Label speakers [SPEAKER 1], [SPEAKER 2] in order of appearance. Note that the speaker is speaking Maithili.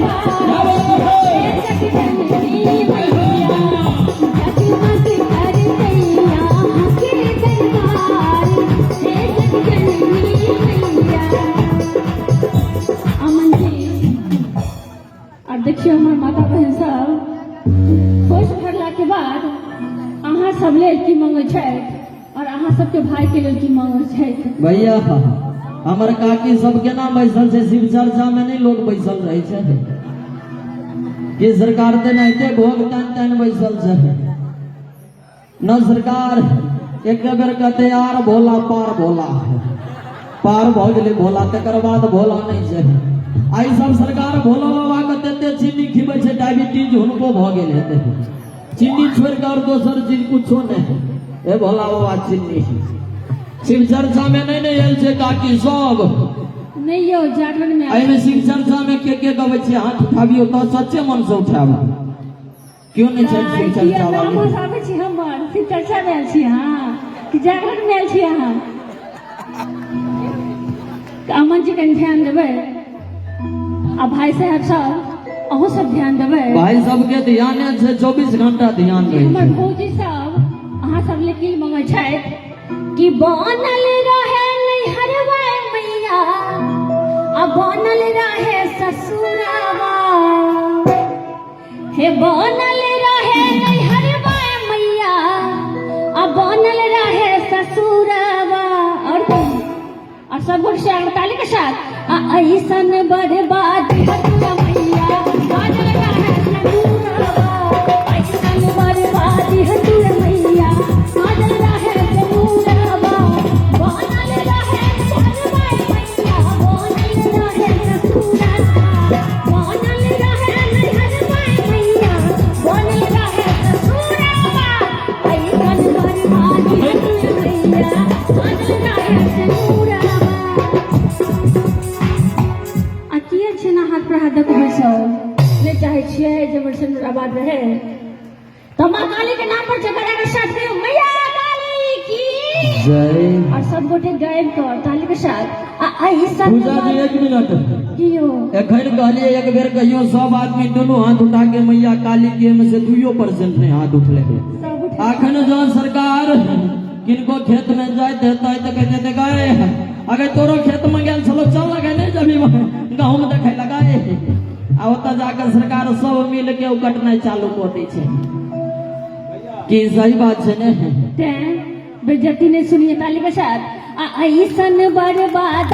[SPEAKER 1] दरबार, हे जगजननी मैया। जगमग करतैया के दरबार, हे जगजननी मैया। अमन जी, और देखियौ, हमर माता बहन सब खोइछ भरला के बाद अहाँ सब लेल की मंगै छथि और अहाँ सबके भाई के लेल की मंगै छथि?
[SPEAKER 2] भैया, हमर काकी सब केना बैसल छै? शिव चर्चा में नहीं लोग बैसल रहे छै कि सरकार? तेनाहिते घोघ तानि तानि बैसल छै न सरकार। एक बेर कहते आर भोला पार, भोला पार भऽ गेलै भोला, तकर बाद भोला नहि छै। आइ सब सरकार भोला बाबा के तते चीनी खिबै छै, डायबिटीज हुनको भऽ गेल हेतै। चीनी छोड़ि कऽ आओर दोसर चीज कुछो नहि। हे भोला बाबा, चीनी। शिव चर्चा में नहीं ने आयल छै काकी सब?
[SPEAKER 1] नहि यौ, जागरण में।
[SPEAKER 2] एहिमे शिव चर्चा में के के गबै छियै, हाथ उठाबियौ तऽ सच्चे मन से उठाब। क्यों नहि छै शिव चर्चा
[SPEAKER 1] नाम
[SPEAKER 2] वाली?
[SPEAKER 1] आबै छी हमर। शिव चर्चा में आयल छी अहाँ कि जागरण में आयल छी अहाँ? तऽ अमन जी, कनि ध्यान देबै आ भाई साहेब सब, अहूँ सब ध्यान देबै।
[SPEAKER 2] भाई सबके ध्यान छै, 24 घंटा ध्यान रहै
[SPEAKER 1] हमर
[SPEAKER 2] छै।
[SPEAKER 1] भौजी सब अहाँ सब ले की मंगै छथि कि बनल रहे नैहरवा मैया आ बनल रहे ससुरावा। हे बनल रहे नैहरवा मैया आ बनल रहे ससुरावा। और की? और सब गोटे से ताली के साथ, आ ऐसन बर्बाद हतुआ मैया, बनल रहे ससुरावा। ऐसन बर्बाद हतुआ मैया, बनल रहे ससुरावा। बनल रहे नैहरवा मैया, बनल रहे ससुरावा। बनल रहे नैहरवा मैया, बनल रहे ससुरावा। ऐसन बर्बाद हतुआ मैया, बनल रहे ससुरावा। आ किए छै ना हाथ पर हाथ दऽ कऽ बैसल? नहि चाहै छियै जे हमर सिन्दूर आबाद रहे? तऽ माँ काली के नाम पर जकरा के साथ कहियौ, मैया काली की
[SPEAKER 2] जय।
[SPEAKER 1] और सब गोटे गायब कर ताली के साथ, आ ऐसन
[SPEAKER 2] पूजा जी, एक मिनट।
[SPEAKER 1] कियो?
[SPEAKER 2] एखन कहलिए एक बेर कहियो सब आदमी दुनू हाथ उठा के मैया काली के, में से 2% नहीं हाथ उठले।
[SPEAKER 1] सब उठे।
[SPEAKER 2] अखन जो सरकार किनको खेत में जाइत हेतै तऽ कहते हेतै, गए अगर तोरो खेत में गेल छलो, चल लगे नहीं जबी गहूम देखे लगाए। आ ओतऽ जाकर सरकार सब मिल के ओ कटनाइ चालू कऽ दै छै। की सही बात छै ने?
[SPEAKER 1] तें बेइज्जती नहीं सुनिए, ताली के साथ, आ ऐसन बर्बाद।